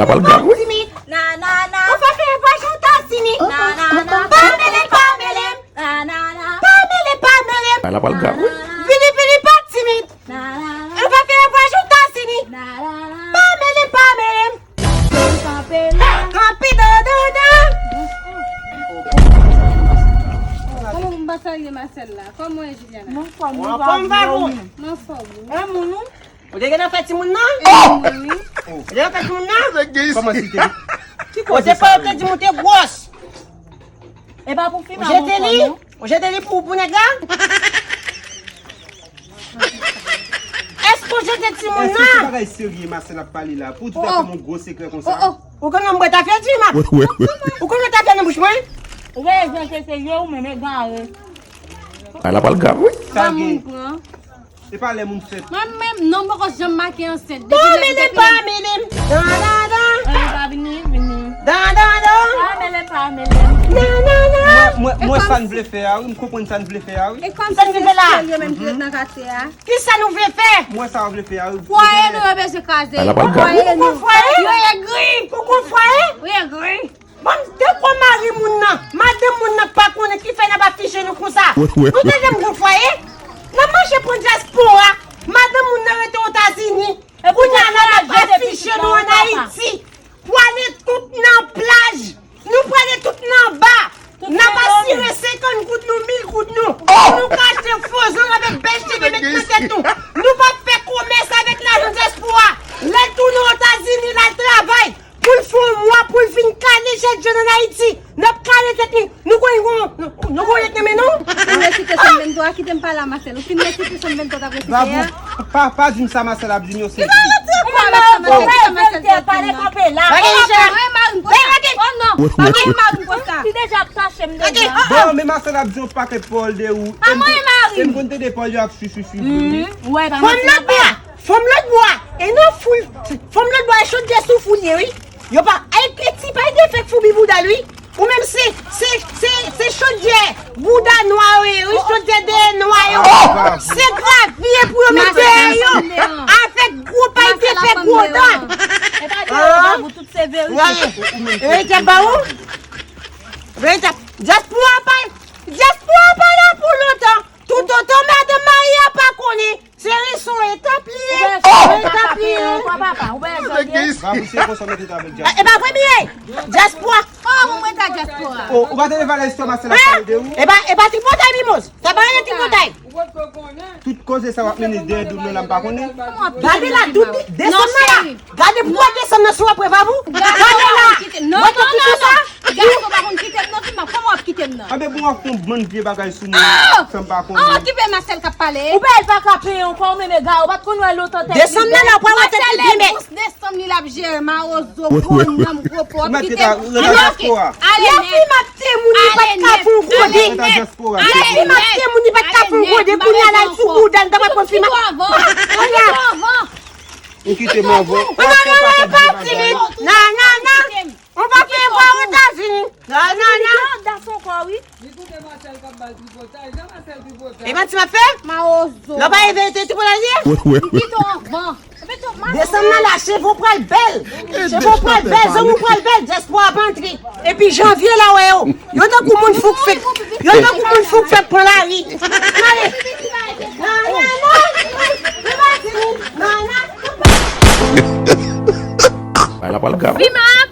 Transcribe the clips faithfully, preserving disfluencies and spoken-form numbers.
L ap al grav, wi. Timid, na, na, na. Ou pa fè vwaj Etazini. Na, na, na. Pa mele, pa mele m. Na, na, na. Pa mele, pa mele m. L ap al grav, wi. Vini, vini, pa timid. Na, na, na. Ou pa fè vwaj Etazini. Na, na, na. Pa mele, pa mele m. Kanpe la. Kanpe dan, dan, dan. Kòman m pa salye Marcel la? Kòman w ye, Juliana? Mwen anfòm, mwen anfòm, wi. Mwen anfòm, wi. Ou te gentan fè timoun nan? Ou te gentan fè timoun nan? Kòman si te? Ou te pa, ou te di m ou te gwòs. E pa pou fi m. Ou jete li? Ou jete li pou, pou nèg la? Èske ou jete timoun nan? Èske se bagay serye Marcel ap pale la? Pou di ta fè yon gwo sekrè konsa? Ou konn mwen ta fè di m ap. Ou konn mwen ta fè nan bouch mwen? Ou wè jan ke se yo ou menm egare. L ap al grav, wi. Sa gen. E pa lè moun fèt. Mwen menm, non, m poko janm make ansent. Depi lè m te mele m. Dan, dan, dan. Mwen pa vini, vini. Dan, dan, dan. Pa mele, pa mele. Nan, nan, nan. Mwen, mwen, mwen sa n vle fè a, wi. M konprann sa n vle fè a, wi. E kòm se mesye yo menm ki ret nan katye a. Kisa nou vle fè? Mwen sa w vle fè a, wi. Fwaye nou yo bezwen kraze. Fwaye nou. Ou konn fwaye? Yo egri. Ou konn fwaye? Yo egri. Bon, de kwa mari moun nan, madanm moun nan pa konnen ki fè n ap afije nou konsa. Nou te janm gon fwaye? N ap mache pran dyaspora. Madanm moun nan rete Etazini. Kounye a la n ap afije nou ann Ayiti. Pwale tout nan plaj. Nou pwale tout nan ba. N ap asire senkant goud nou, mil goud nou. Pou nou ka achte fo zong avèk bèj te met nan tèt nou. Nou p ap fè komès avèk lajan dyaspora. Lè l tounen Etazini, l al travay. Pou l fè yon mwa, pou l vin kale jèt jèn ann Ayiti. N ap kale tèt li. Nou konn yon, nou, nou konn yon nan men nou? Ou fin resite Sòm venntwa, kite m pale a Marcel. Ou fin resite Sòm venntwa t ap resite a? Pa, pa di m sa Marcel ap di m yo se vre. Ou pa retire kò a Marcel, sa Marcel t ap di m nan. Pa gen jan. Pa gen mari m konsa. Oh non. Pa gen mari m konsa. Li deja ap tache m deja. Bon, men Marcel ap di yon pakèt pawòl de ou. Pa gen mari m. E m konn tande pawòl yo ap swi, swi, swi, swi. Fòm lòt bò a. Fanm lòt bò a, e nan foul, fanm lòt bò a, e chodyè sou foul ye, wi. Yo pa, e, e ti pa de fèk foubi bouda l, wi. Ou menm se, se, se, se chodyè bouda nwa yo ye, wi, chodyè dèyè nwa yo. Se grav ye pou yo met dèyè yo. Avèk gwo pay de fè gwo dan. E pa dèyè yo, tout se verite. Verite ap ba ou? Verite ap, dyaspora pa, dyaspora pa la pou lontan. Toutotan madanm mari a pa konnen. Cheri, se yon etap li ye. Ou pa etap li ye. Ou pa papa, ou pa etap li ye. Ba misye konsa mete tèt avèk dyaspora. E pa vre m ye. Dyaspora. Oh, mwen mwen ta dyaspora. Oh, ou pa tande valè istwa Marcel ap pale de ou? E pa, e pa tripotay Mimoz. Sa pa rele tripotay. Tout koze sa w ap mennen dèyè do m nan la m pa konnen. Gade la, tout desann nan la. Gade pou w desann nan sou apre vavou. Gade la. Non, non, non, non. Gason pa konn kite m non, fi m ap, kòman w ap kite m nan? Anben bon w ap fè yon bann vye bagay sou mwen san m pa konnen. An, okipe Marcel k ap pale. Ou pa el pa ka peye ankò, ou menm egare, ou pa t konn wè lontan tèt li bèl. Desann nan la, pran wè tèt li byen bèl. Desann li l ap jere mawozo, gwo nanm, gwo po, w ap kite m. Anben oke, ale nèt. Fi m ap timoun li pa t ka fè yon gode. Fi m ap timoun li pa t ka fè yon gode, kounye a la l sou bouda l, ta pral pran fi m. Ou kite m avan. Ou kite m avan. Ou pa fè pa fè vye bagay. Nan, nan, nan. Ou pa fè vwa Etazini. Nan, nan, nan. Li koute Marcel k ap ba l tripotay. Jan Marcel tripotay. E manti m ap fè? Mawozo. Lè w pa ye verite, tripotay li ye? Li kite w avan. Desann nan la, cheve w pral bèl. Cheve w pral bèl, zong ou pral bèl, dyaspora ap antre. Epi janvye la wè yo. Yo tankou moun fouk fèk. Yo tankou moun fouk fèk pran lari. Ale. Nan, nan, nan. Nan, nan. Bagay la pral grav. Fi m ap!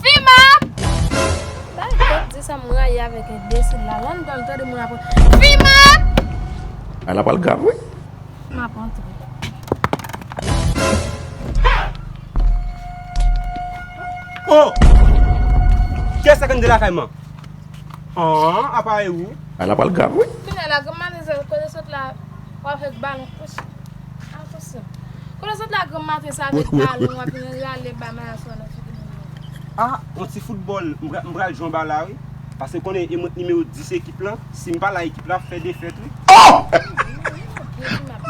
Fi m ap! Bay tèt di sa m rayi avèk enbesil la. Lè m pral tande moun ap. Fi m ap! Bagay la pral grav, wi. M ap antre. Oh! Kiyès sa k antre lakay mwen? An, apa e ou? Bagay la pral grav, wi. Kounye a la, granm maten sa, kote sot la, w ap fè balon. Atansyon. Kote sot la, granm maten sa, avèk balon, w ap vin rale ba malas nan figi moun yo. Ah, yon ti foutbòl, m pra-, m pral jwe anba la, wi. Paske konnen e mwen k nimewo dis ekip lan, si m pa la, ekip la ap fè defèt, wi. Oh!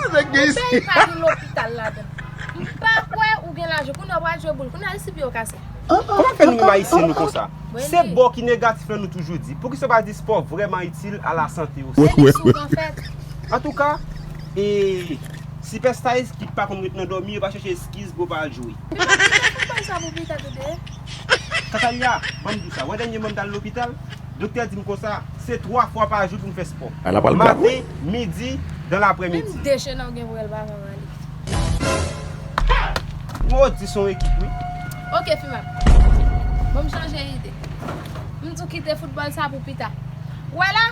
Avèk Gacy. Yon peyi pa gen lopital ladan. M pa kwè ou gen lajan. Kounye a w pral jwe boul. Kounye a, si pye w kase. Kòman fè nou menm ayisyen nou konsa? Se bò ki negatif lan nou toujou di. Poukisa w pa di spò vrèman itil a la sante osi? Se li sou kan fèt. Antouka, e, Sipèsta ki pa konn ret nan dòmi, yo pa chèche eskiz pou yo pa al jwe. Yo pa fè foutbòl sa pou pita tande. Katalya, ban m di w sa. Wè dènye mwa m t al lopital, doktè di m konsa, se twa fwa pa jou pou m fè spò. Maten, midi, dan laprèmidi. Menm de chena w gen pou wè l pa fè mal. Modi se yon ekip, wi. Ok, Fimap. Bon, m chanje ide. M di w kite foutbòl sa pou pita. Ou wè la?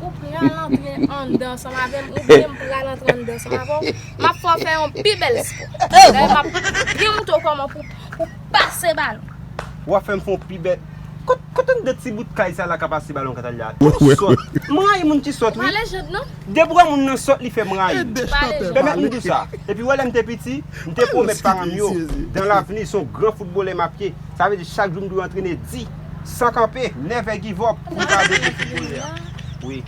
Ou pral antre anndan ansanm avè m, oubyen m pral antre anndan ansanm avè w. M ap fè w fè yon pi bèl spò. Dayè, m ap byen montre w kòman pou, pou pase balon. W ap fè m fè yon pi bèl. Kot, kot anndan ti bout kay sa la ka pase balon, Katalya? Ou sòt. M rayi moun ki sòt, wi. Pa lejand, non. Depi w wè moun nan sòt, li fè m rayi. Pa lejand. Pèmèt m di w sa. Depi w wè lè m te piti, m te pwomèt paran m yo, dan lavni, se yon gran foutbolè m ap ye. Sa vle di chak jou m dwe antrene di, san kanpe, never give up, pou m ka vin foutbolè a. Wi.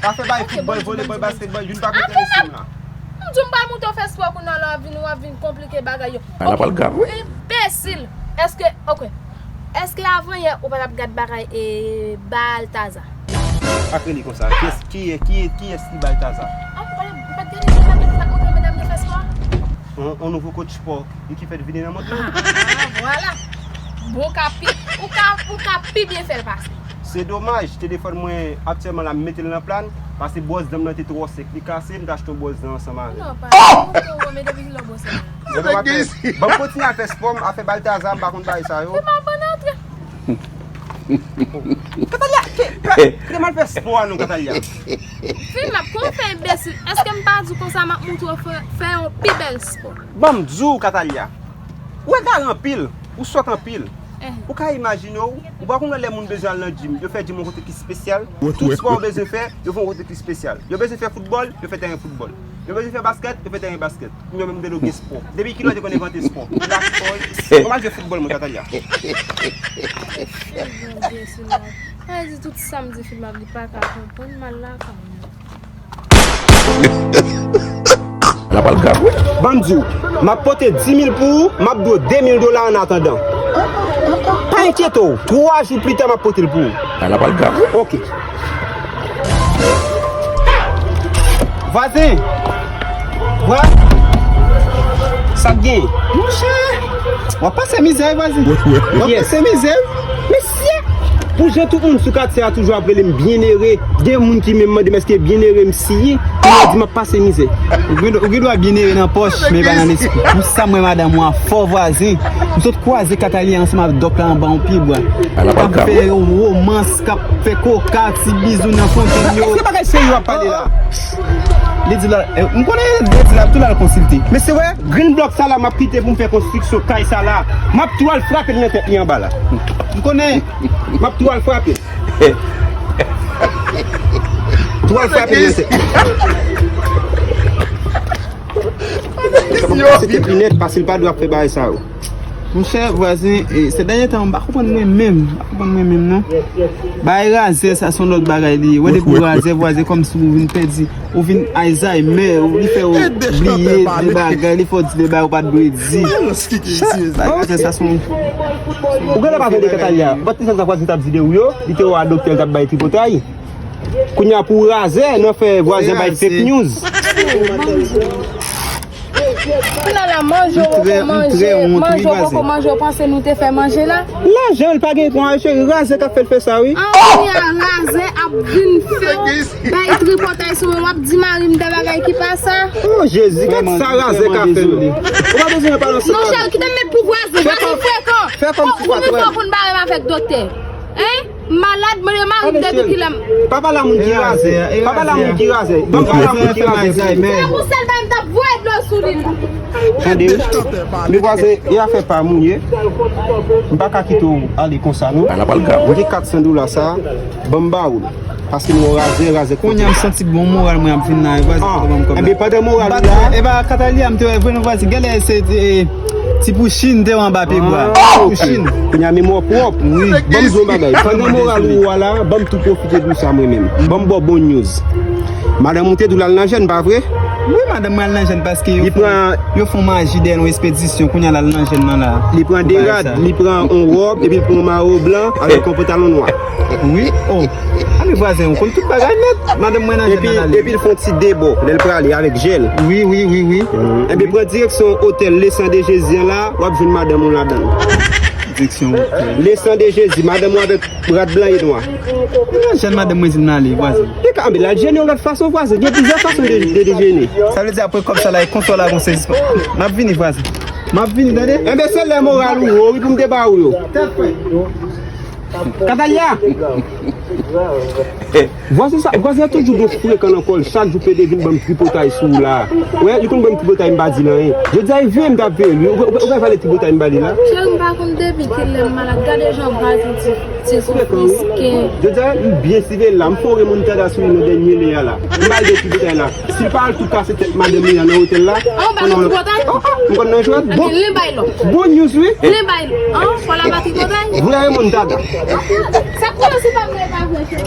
Pa fè bay foutbòl, volebòl, basketbòl, youn pa ka enterese m la. M di w m pral montre w fè spò kounye a, lè w ap vin, w ap vin konplike bagay yo. Ala pral grav, wi. Enbesil! Èske, ok. Èske avanyè ou pa t ap gad bagay e Baltaza? Pa rele konsa. Kiyès, kiyès, kiyès, kiyès ki Baltaza? Ah, ou pa, ou pa t gade jan Damian t ap montre medam yo fè spò? On, on nouvo coach spò. Li ki fè l vini nan mond lan. Ah, vwala. Bon, ou ka pi, ou ka, ou ka pi byen fè l pase. Se domaj, telefòn mwen aktyèlman la, m mete l nan plan, paske bwòs dan m nan te twò sèk, li kase, m t achte yon bwòs dan ansanm avè l. Non, pa, oh! Mwen te wè, men depi kilè w bwòs la? Ban m kontinye al fè spò m, afè Baltaza, m pa konn bagay sa yo. Fimap, antre. Katalya, ke, ke, ke mal fè spò a non, Katalya. Fimap, kòman w fè enbesil? Èske m pa di w konsa m ap montre w fè, fè yon pi bèl spò? Ban m di w, Katalya. Ou egare anpil, ou sòt anpil. Ou ka imajine w, ou pa konn wè lè moun bezwen al nan gym, yo fè gym yon kote ki espesyal. Tout spò yo bezwen fè, yo fè yon kote ki espesyal. Yo bezwen fè foutbòl, yo fè tèren foutbòl. Yo bezwen fè baskèt, yo fè tèren baskèt. Yo menm vle gen spò. Depi kilè w te konn envante spò? Ou pa spò, wi. Ou pa jwe foutbòl, mwen, Katalya. Sa vle di tout sa m di Fimap, li pa ka konprann, m al lakay mwen. L ap al grav, wi. Ban m di w, m ap pote di mil pou ou, m ap dwe w de mil dola an atandan. Pa enkyete w, twa jou pita, m ap pote l pou ou. L ap al grav, wi. Ok. Vwazen! Vwa-, sa k gen? Monchè! W ap pase mizè, vwazen. W ap pase mizè. Mesye! Pou jan tout moun sou katye a toujou ap rele m Byenere, gen moun ki menm mande m èske Byenere m siye, pou yo di m ap pase mizè. Ou gen, ou gen dwa Byenere nan pòch, men pa nan lespri. Pou sa mwen madanm ou a fò vwazen. M sot kwaze Katalya ansanm ak dòk la anba yon pyebwa. K ap fè romans, k ap fè koka, ti bizou nan fontenn yo. Èske bagay serye w ap pale la? Li di la, eh, m konnen li di la, tou la l konsilte. Mesye, wè, green block sa la, m ap kite pou m fè konstriksyon kay sa la. M ap tou al frape l nan tèt li anba la. M konnen, m ap tou al frape l. Tou al frape l nan tèt li. Sa pa pase tèt li nèt, paske l pa dwe ap fè bagay sa yo. Monchè, vwazen, e, se dènye tan, m pa konprann mwen menm. M pa konprann mwen menm, non. Bay razè, sa se yon lòt bagay li ye. Wè depi w razè, vwazen, kòmsi ou vin pèdi, ou vin Alzheimer, ou, li fè w bliye de bagay, li fè w di de bagay ou pa t dwe di. Bay razè, sa se yon... Ou genlè pa tande Katalya. Bat li sa vwazen t ap di de ou yo, li te wè doktè l t ap bay tripotay. Kounye a pou razè, nan fè vwazen bay fake news. Kounye a la, manje w poko manje, manje w poko manje, w panse nou te fè manje la? Lajan l pa gen pran, cheri, razè k ap fè l fè sa, wi. An, kounye a razè ap vin fè w bay tripotay sou mwen, w ap di mari m de bagay ki pa sa. Oh, Jezi, gad sa razè ka fè nou. Ou pa bezwen pale ansanm. Non, cheri, kite m met pou vwazen, vwazen frekan. Fè kòm si w pa t wè. Konbyen fwa pou n bare m avèk doktè? Hein? M malad, mwen e mari m depi kilè m... Pa pale a moun ki razè. Pa pale a moun ki razè. Ban m pale a moun ki razè. Se pou sèl bagay m t ap voye dlo sou li. Tande, wi. Men vwazen, e afè pa m ou ye. M pa ka kite w ale konsa, non. Mwen gen kat san dola sa, ban m ba ou l. Paske m wè w razè, razè kote. Kounye a m santi bon moral mwen ap vin la, vwazen, ban m kòb la. Enben, pandan moral ou la. E pa Katalya, m te wè vre, non, vwazen. Genlè se, e, Ti pou Chin te wè anba pye bwa. Ah, ok. Ti pou Chin. Kounye a memwa pwòp. Wi. Ban m di w yon bagay. Pandan moral ou a la, ban m tou pwofite di w sa mwen menm. Ban m ba w bon news. Madanm ou te di w l al nan jèn, pa vre? Wi, madanm mwen al nan jèn paske yo fè, yo fè yon maji dèyè yon espedisyon. Kounye a l al nan jèn nan la. Li pran de rad, li pran yon wòb, epi l pran yon mayo blan avèk yon pantalon nwa. Wi, oh. Wi, vwazen, ou konn tout bagay nèt. Madanm mwen nan jèn nan ale. Epi l fè yon ti debò lè l prale avèk jèl. Wi, wi, wi, wi. Enben, pran direksyon otèl Le Sang de Jésus an la, w ap jwenn madanm ou ladan l. Direksyon otèl. Le Sang de Jésus, madanm ou avèk rad blan e nwa. Jèn madanm mwen di l nan ale, vwazen. Li ka anbe l al jene yon lòt fason, vwazen. Gen plizyè fason de, de, de jene. Sa vle di apre kòb sa la, e konsa w la gon sezisman. M ap vini, vwazen. M ap vini, tande? Enben, se lè moral ou wo, wi, pou m te ba ou yo. Katalya! Vwazen sa, vwazen an toujou gen frekan nan kò l, chak jou pede vin ban m tripotay sou ou la. Wè, li konn ban m tripotay, m pa di l anyen. Jodi a, e veye m t ap veye l, wi. Ou, ou, ou wè valè tripotay m ba li la? Cheri, m pa konn depi kilè m malad. Gade jan vwazen ti, ti soufrans gen. Jodi a, m byen siveye l la. M fè yon remontada sou li nan dènye lè a la. M ba l de tripotay la. Si l pa al tou kase tèt madanm li an nan otèl la. An, ou ba nou tripotay? M konn nan jwèt. Bon, bon news, wi. Li bay lò. An, fò l ap ba tripotay? Vre remontada. Sa k konnen si pa vre, pa vre, cheri.